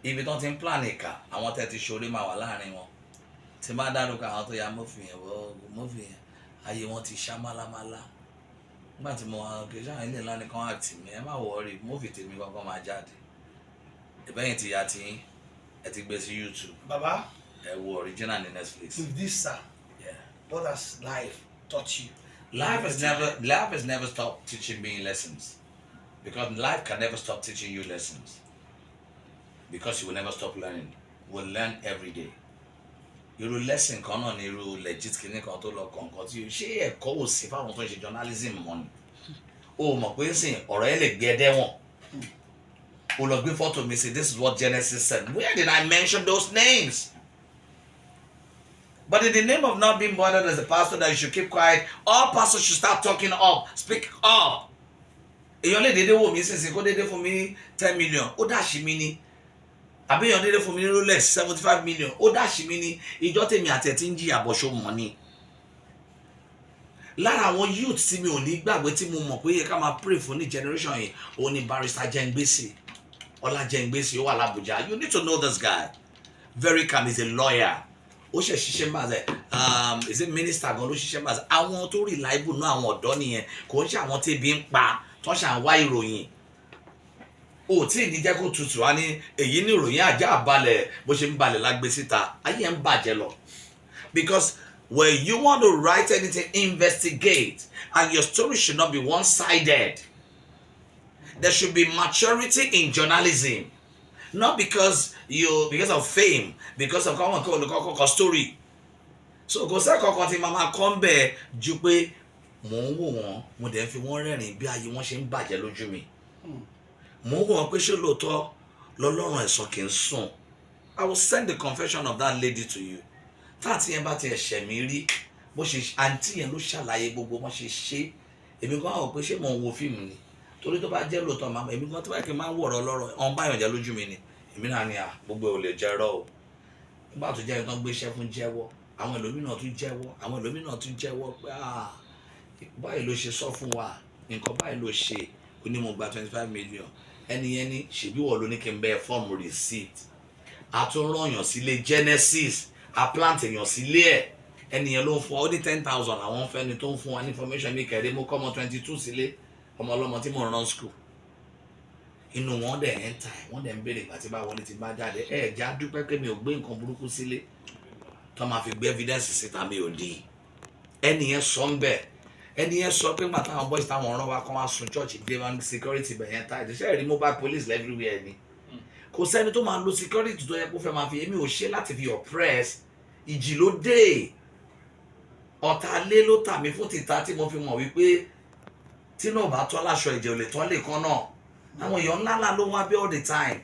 Ibi tó ti ń plan ìkà, àwọn tẹ́ ti ṣorí máa wà láàrin wọn. Tí bá dárúkọ àwọn tó ya movie yẹn, wọ́n movie yẹn, ayé wọn ti ṣá málámálá. Nígbà tí mo wà kì í ṣe àwọn ilé ńlá nìkan àti mi, ẹ má worry, movie tèmi kankan máa jáde. Ìbẹ́yìn ti ya ti yín, ẹ ti gbé sí YouTube. Baba, Ẹ wo original ní Netflix. with this, sir, Yeah. what has life taught you? Life has never stopped teaching me lessons, because life can never stop teaching you lessons, because you will never stop learning. We will learn every day. Irú lesson kan náà ni irú legit kìíní kan tó lọ kọ̀ọ̀kan tí ṣé ẹ̀kọ́ ò sí fáwọn tó ń ṣe journalism mọ́ ni. O mọ̀ pé sìn ọ̀rọ̀ ẹ lè gbé ẹ dẹ́wọ̀n. O lọ gbé fọ́tò mi sí, "This is what Genesis said." Where did I mention those names? But in the name of not being bothered as a pastor that you should keep quiet, all pastors should start talking up, speak up. Èèyàn lè dédé wò mí sísìn kó dédé fún mi ní 10 million, ó dash mi ní. Àbí èèyàn dédé fún mi ní Rolex 75 million, ó dash mi ní. Ìjọ tèmi àti ẹ̀ tí ń jìyà bọ̀ ṣó mọ̀ ni. Lára àwọn youth tí mi ò ní gbàgbé, tí mo mọ̀ pé yẹ ká máa pray fún ní generation yìí, òun ni Barrister Jẹ́ngbèsì. Ọlá Jẹ́ngbèsì, ó wà l'Abuja. You need to know this guy. Very calm, he's a lawyer. Ó ṣe ṣiṣẹ́ bá ṣe is it minister gan ló ṣiṣẹ́ bá ṣe. Àwọn tó reliable náà, àwọn ọ̀dọ́ nìyẹn. Kò ń ṣe àwọn tí ebi ń pa tó ń ṣe àwọn wá ìròyìn o tí ì ní jẹ́ kó tutù wá ní èyí ní ìròyìn àjá balẹ̀, bó ṣe ń balẹ̀ lágbé síta, ayé ẹ̀ ń bàjẹ́ lọ. Because when you want to write anything, investigate, and your story should not be one-sided. There should be maturity in journalism, not because of fame, because of common kọ́kọ́ story. So kò sẹ́kọ̀ọ́ kan tí màá máa kọ́ ń bẹ̀ ju pé mò ń wò wọ́n, mo dẹ̀ ń fi wọ́n rẹ́rìn bí ayé wọn ṣe ń bàjẹ́ lójú mi. Mò ń wò wọ́n pé ṣé lóòótọ́ lọ́lọ́run ẹ̀sán kì í sùn. I will send the confession of that lady to you. Táàtì yẹn bá ti ẹ̀ṣẹ̀ mi rí, bó ṣe àǹtí yẹn ló ṣàlàyé gbogbo bó ṣe ṣe. Èmi kan wò pé ṣé mò ń wo fíìmù ni? Torí tó bá jẹ́ lóòótọ́, màmá èmi kan tó bá kí n máa ń wọ̀rọ̀ lọ́rọ̀ ọ̀n báyọ̀ jẹ́ lójú mi ni. Èmi náà ni à gbogbo ò lè jẹ́ rọ́ o. Nígbà tó jẹ́ ẹni tó ń gbéṣẹ́ fún jẹ́wọ́, àwọn ẹlòmíràn tún jẹ́wọ́, àwọn ẹlòmíràn tún jẹ́wọ́ pé, "Ah, báyìí ló ṣe sọ fún wa, nǹkan báyìí ló ṣe." Ó ní mo gba 25 million. Ẹni yẹn ní ṣèbí wọ̀ ló ní kí n bẹ́ẹ̀ form receipt. A tún rọ̀yàn sílé Genesis, a plant èèyàn sílé ẹ̀. Ẹni yẹn ló ń fún wa, ó ní 10,000 àwọn fẹ́ ni tó ń fún wa ní information. Mi kẹ̀rẹ́ mo kọ́ ọmọ 22 sílé, ọmọ ọlọ́mọ tí mò ń rán school. Inú wọn dẹ̀ ń ta ẹ̀, wọ́n dẹ̀ ń béèrè ìgbà tí bá wọlé, tí bá jáde. Ẹ̀ já dúpẹ́ pé mi ò gbé nǹkan burúkú sílé tó máa fi gbé evidence síta. Mi ò di ẹni yẹn sọ ń bẹ̀. Ẹni yẹn sọ pé nígbà táwọn boys táwọn ọ̀rọ̀ wa kọ́ wá sun church dé wọn, security bẹ̀ yẹn tight. Ṣé ẹ̀rí mobile police everywhere ni? Kò sẹ́ni tó máa lo security tó yẹ kó fẹ́ máa fi. Èmi ò ṣe láti fi oppress. Ìjì ló dé, ọ̀tá lé ló tà mí fún tìta, tí mo fi mọ̀ wípé tí náà bá tọ́ láṣọ, ìjẹ́ ò lè tọ́ lè kán náà. Àwọn èèyàn ńlá ńlá ló wá bí all the time.